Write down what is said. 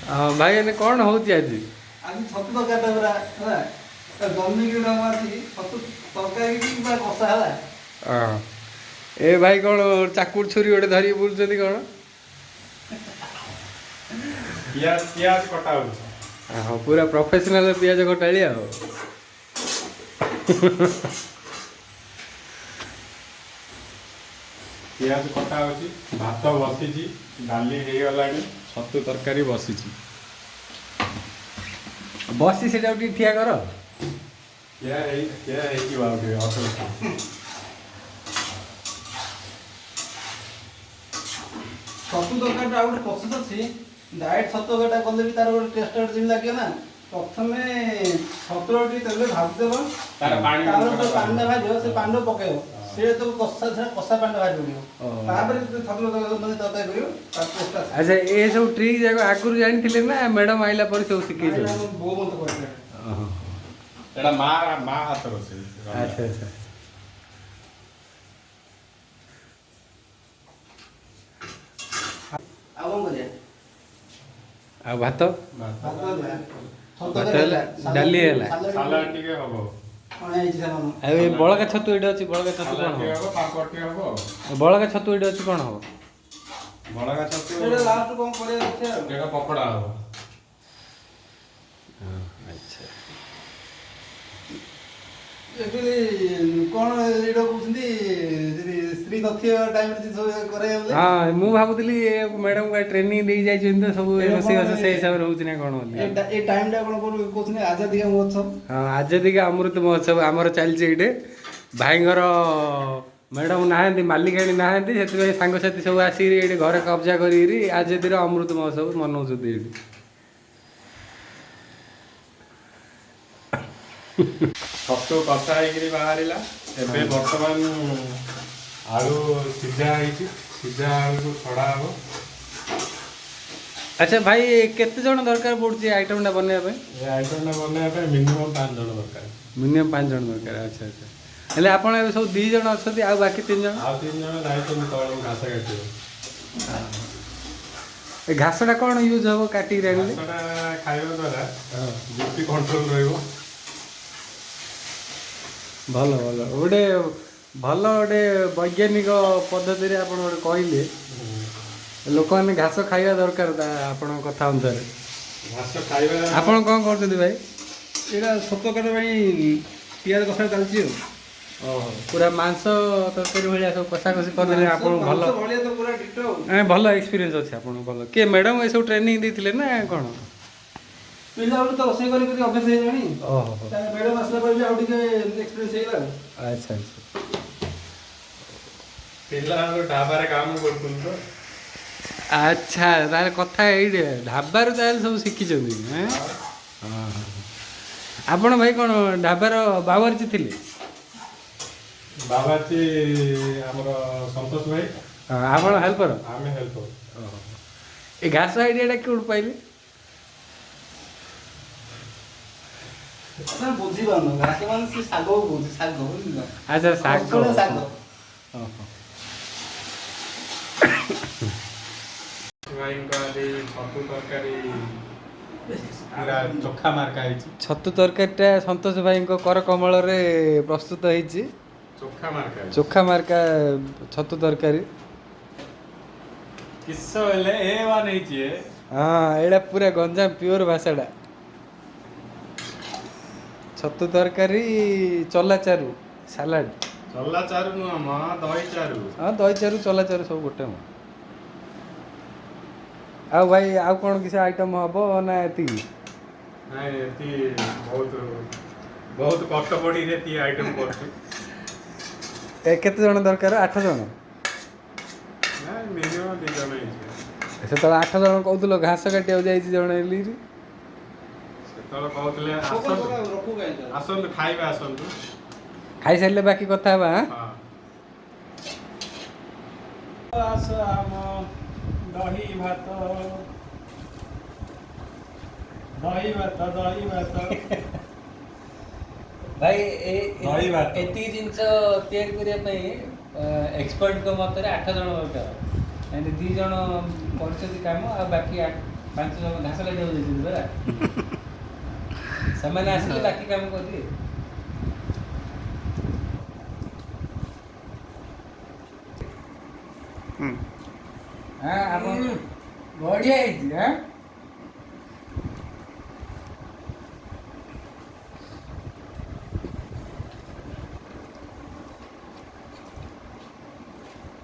ହଁ ଭାଇ, ଏନେ କ'ଣ ହେଉଛି ଆଜି? ଆଜି ଛତୁ ତରକାରୀଟା ପୁରା ହେଲା, ଜହ୍ନି କିଣ ଅଛି, ଛତୁ ତରକାରୀ କି ପୁରା କଷା ହେଲା। ହଁ, ଏ ଭାଇ କ'ଣ ଚାକୁର ଛୁରୀ ଗୋଟେ ଧରିକି ବୁଲୁଛନ୍ତି କ'ଣ? ପିଆଜ କଟା ହଉଛି। ହଁ, ପୁରା ପ୍ରଫେସନାଲ ପିଆଜ କଟାଳି। ଆଉ ପିଆଜ କଟା ହଉଛି, ଭାତ ବସିଛି, ଡାଲି ହେଇଗଲାଣି, ଛତୁ ତରକାରୀ ବସିଛି। ବସି ସେଇଟାକୁ ଟିକେ ଠିଆ କର। ଠିଆ ହେଇଯିବ ଆଉ ଟିକେ ଅଳ୍ପ। ଛତୁ ତରକାରୀଟା ଆଉ ଗୋଟେ ପ୍ରୋସେସ୍ ଅଛି। ଡାଇରେକ୍ଟ ଛତୁ ତରକାରୀଟା କଲେ ବି ତାର ଗୋଟେ ଟେଷ୍ଟ ଗୋଟେ ଯେମିତି ଲାଗିବ ନା, ପ୍ରଥମେ ଛତୁଟା ଟିକେ ତେଲରେ ଭାଜିଦେବ। ତାର ପାଣି ତାପରେ ଯୋଉ ପାଣିଟା ବାହାରିବ, ସେ ପାଣିଟା ପକେଇବ, ସେ ତ କଷା, ସେଟା କଷା ପାଣିଟା ବାହାରି ପଡ଼ିବ। ତାପରେ ଯଦି ଛତୁ ତରକାରୀ ମାନେ ତରକାରୀ କରିବ, ତାର ଟେଷ୍ଟ ଆସିବ। ଆଚ୍ଛା, ଏ ସବୁ ଟ୍ରିକ୍ ଯାକ ଆଗରୁ ଜାଣିଥିଲେ ନା ମ୍ୟାଡ଼ାମ୍ ଆଇଲା ପରେ ସବୁ ଶିଖେଇଛନ୍ତି? ଆମ ବୋଉ ମତେ କହିଥିଲା। ଏଇଟା ମା ହାତ ରୋଷେଇ। ଆଚ୍ଛା। ଆଉ କଣ କରିବା? ଆଉ ଭାତ? ଭାତ ହେଲା, ଛତୁ ଭାତ ତରକାରୀ ହେଲା, ଡାଲି ହେଲା। ସାଲାଡ ଟିକେ ହବ। ଅଣା ହେଇଛି ସାମାନ। ଆଉ ଏ ବଳକା ଛତୁ ଏଇଠି ଅଛି, ବଳକା ଛତୁ ସାଲାଡ କ'ଣ ଟିକେ ହବ? ହବ, ପାମ୍ପଡ଼ ଟିକେ ହବ। ବଳକା ଛତୁ ଏଇଠି ଅଛି, କ'ଣ ହବ? ବଳକା ଛତୁ ସେଇଟା ଲାଷ୍ଟ କଣ କରିବା ଦେଖିବା ଆଉ। ଏଇଟା ପକୋଡ଼ା ହବ। ଆଚ୍ଛା। ଆକ୍ଚୁଆଲି କଣ ଏଇଟା କହୁଛନ୍ତି, ଯଦି ସ୍ତ୍ରୀ ନଥିବ ଟାଇମରେ ଯଦି ସବୁ କରିବାକୁ ଗଲେ ହଁ, ମୁଁ ଭାବୁଥିଲି ଏ ମ୍ୟାଡ଼ାମ୍ ଟ୍ରେନିଂ ଦେଇ ଯାଇଛନ୍ତି ତ ସବୁ ଏଇଟା ରୋଷେଇବାସ କଣ ସେଇ ହିସାବରେ ହଉଛି ନା କ'ଣ ବୋଲି। ଏ ଟାଇମଟା କଣ କହୁଛନ୍ତି, ଆଜାଦି କା ମହୋତ୍ସବ। ହଁ, ଆଜାଦି କା ଅମୃତ ମହୋତ୍ସବ ଆମର ଚାଲିଛି ଏଇଠି। ଭାଇଙ୍କର ମ୍ୟାଡ଼ାମ୍ ନାହାନ୍ତି, ମାଲିକାଣୀ ନାହାନ୍ତି, ସେଥିପାଇଁ ସାଙ୍ଗସାଥି ସବୁ ଆସିକିରି ଏଇଠି ଘରେ କବ୍ଜା କରିକିରି ଆଜାଦିର ଅମୃତ ମହୋତ୍ସବ ମନଉଛନ୍ତି ଏଇଠି। ଛତୁ କଷା ହେଇକିରି ବାହାରିଲା। ଏବେ ବର୍ତ୍ତମାନ ଆଳୁ ସିଝା ହେଇଛି, ସିଝା ଆଳୁକୁ ଛଡ଼ା ହବ। ଆଚ୍ଛା ଭାଇ, କେତେ ଜଣ ଦରକାର ପଡ଼ୁଛି ଆଇଟମ୍ଟା ବନେଇବା ପାଇଁ? ଏ ଆଇଟମଟା ବନେଇବା ପାଇଁ ମିନିମମ୍ 5 ଜଣ ଦରକାର। ମିନିମମ୍ 5 ଜଣ ଦରକାର। ଆଚ୍ଛା, ହେଲେ ଆପଣ ଏବେ ସବୁ 2 ଜଣ ଅଛନ୍ତି, ଆଉ ବାକି 3 ଜଣ? ଆଉ 3 ଜଣ ଯାଇଛନ୍ତି ତଳକୁ ଘାସ କାଟିବ। ଏ ଘାସଟା କ'ଣ ୟୁଜ୍ ହବ କାଟିକିରି ଆଣିଲେ? ଘାସଟା ଖାଇବା ଦ୍ୱାରା ବିପି କଣ୍ଟ୍ରୋଲ ରହିବ। ଭଲ ଭଲ, ଗୋଟେ ଭଲ ଗୋଟେ ବୈଜ୍ଞାନିକ ପଦ୍ଧତିରେ ଆପଣ ଗୋଟେ କହିଲେ, ଲୋକମାନେ ଘାସ ଖାଇବା ଦରକାର ତା ଆପଣଙ୍କ କଥା ଅନୁସାରେ। ଘାସ ଖାଇବା। ଆପଣ କ'ଣ କରୁଛନ୍ତି ଭାଇ? ଏଇଟା ଛତୁ ତରକାରୀ ପାଇଁ ପିଆଜ କଷା ଚାଲିଛି ଆଉ। ଓହୋ, ପୁରା ମାଂସ ତରକାରୀ ଭଳିଆ ସବୁ କଷାକଷି କରିଦେଲେ ଆପଣ। ଭଲ। ମାଂସ ଭଳିଆ ତ ପୁରା ଡିଟୋ ଆଉ। ନାଇଁ, ଭଲ ଏକ୍ସପିରିଏନ୍ସ ଅଛି ଆପଣଙ୍କୁ, ଭଲ। କିଏ ମ୍ୟାଡ଼ାମ୍ ଏସବୁ ଟ୍ରେନିଂ ଦେଇଥିଲେ ନା କ'ଣ? ପିଲାବେଳୁ ତ ରୋଷେଇ କରି କରି ଅଭ୍ୟାସ ହେଇଗଲାଣି। ତାହେଲେ ମ୍ୟାଡ଼ାମ୍ ଆସିଲା ପରେ ବି ଆଉ ଟିକେ ଏକ୍ସପିରିଏନ୍ସ ହେଇଗଲା ଆଉ। ଆଚ୍ଛା। ପିଲାବେଳୁ ଢାବାରେ କାମ କରୁଥିଲୁ ତ। ଆଚ୍ଛା, ତାହେଲେ କଥା ଏଇଠି, ଢାବାରୁ ତାହେଲେ ସବୁ ଶିଖିଛନ୍ତି ଏଁ? ହଁ। ଆପଣ ଭାଇ କ'ଣ ଢାବାର ବାବରଚି ଥିଲେ? ବାବାଚି ଆମର ସନ୍ତୋଷ ଭାଇ। ହଁ, ଆପଣ ହେଲ୍ପର? ଆମେ ହେଲ୍ପର। ଓହୋ, ଏ ଘାସ ଆଇଡ଼ିଆଟା କେଉଁଠୁ ପାଇଲେ? ତମେ ବୁଝିପାରୁନ, ଘାସ ମାନେ ସେ ଶାଗକୁ କହୁଛି, ଶାଗ ବୁଝିଲ? ଆଚ୍ଛା, ଶାଗ। କୋଶଳା ଶାଗ। ଓହୋ। ଭାଇଙ୍କ ଆଜି ଛତୁ ତରକାରୀ ପୁରା ଚୋଖା ମାର୍କା ହେଇଛି। ଛତୁ ତରକାରୀଟା ସନ୍ତୋଷ ଭାଇଙ୍କ କରକମଳରେ ପ୍ରସ୍ତୁତ ହେଇଛି। ଚୋଖା ମାର୍କା ହେଇଛି। ଚୋଖା ମାର୍କା ଛତୁ ତରକାରୀ। କିସ ହେଲେ ଏ1 ହେଇଛି ଏ। ହଁ, ଏଇଟା ପୁରା ଗଞ୍ଜାମ ପିଓର ଭାଷାଟା। ଛତୁ ତରକାରୀ, ଚଲା ଚାରୁ, ସାଲାଡ଼। ଚଲା ଚାରୁ ନୁହଁ ମ, ଦହି ଚାରୁ। ହଁ, ଦହି ଚାରୁ, ଚଲା ଚାରୁ ସବୁ ଗୋଟେ ମ। ଆଉ ଭାଇ, ଆଉ କ'ଣ କିଛି ଆଇଟମ୍ ହବ ନା ଏତିକି? ନାଇଁ, ଏତି ବହୁତ ବହୁତ କଷ୍ଟ ପଡ଼ିକି ଏତିକି ଆଇଟମ୍ କରୁଛୁ। ଏ କେତେ ଜଣ ଦରକାର, 8 ଜଣ? ନାଇଁ, ମିନିମମ୍ 2 ଜଣ ହେଇଛି। ସେତେବେଳେ 8 ଜଣ କହୁଥିଲ, ଘାସ କାଟିବାକୁ ଯାଇଛି ଜଣେ ହେଲି। ସେତେବେଳେ କହୁଥିଲେ। ପୋକ ଆସନ୍ତୁ। ପୋକ ରଖୁ କାହିଁ ତାହେଲେ? ଆସନ୍ତୁ, ଖାଇବା ଆସନ୍ତୁ। ଖାଇସାରିଲେ ବାକି କଥା ହେବା ଆଁ? ହଁ, ଆସ, ଆମ ଦହି ଭାତ, ଦହି ଭାତ, ଦହି ଭାତ। ଭାଇ, ଦହି ଭାତ। ଏତିକି ଜିନିଷ ତିଆରି କରିବା ପାଇଁ ଏକ୍ସପର୍ଟଙ୍କ ମତରେ 8 ଜଣ ଦରକାର। ଏମିତି 2 ଜଣ କରିଛନ୍ତି କାମ, ଆଉ ବାକି ପାଞ୍ଚ ଜଣ ଘାସ କାଟିବାକୁ ଦେଇଛନ୍ତି ପରା। ସେମାନେ ଆସିଲେ ବାକି କାମ କରିବେ। ହଁ, ଆପଣ ବଢିଆ ହେଇଛି। ହଁ।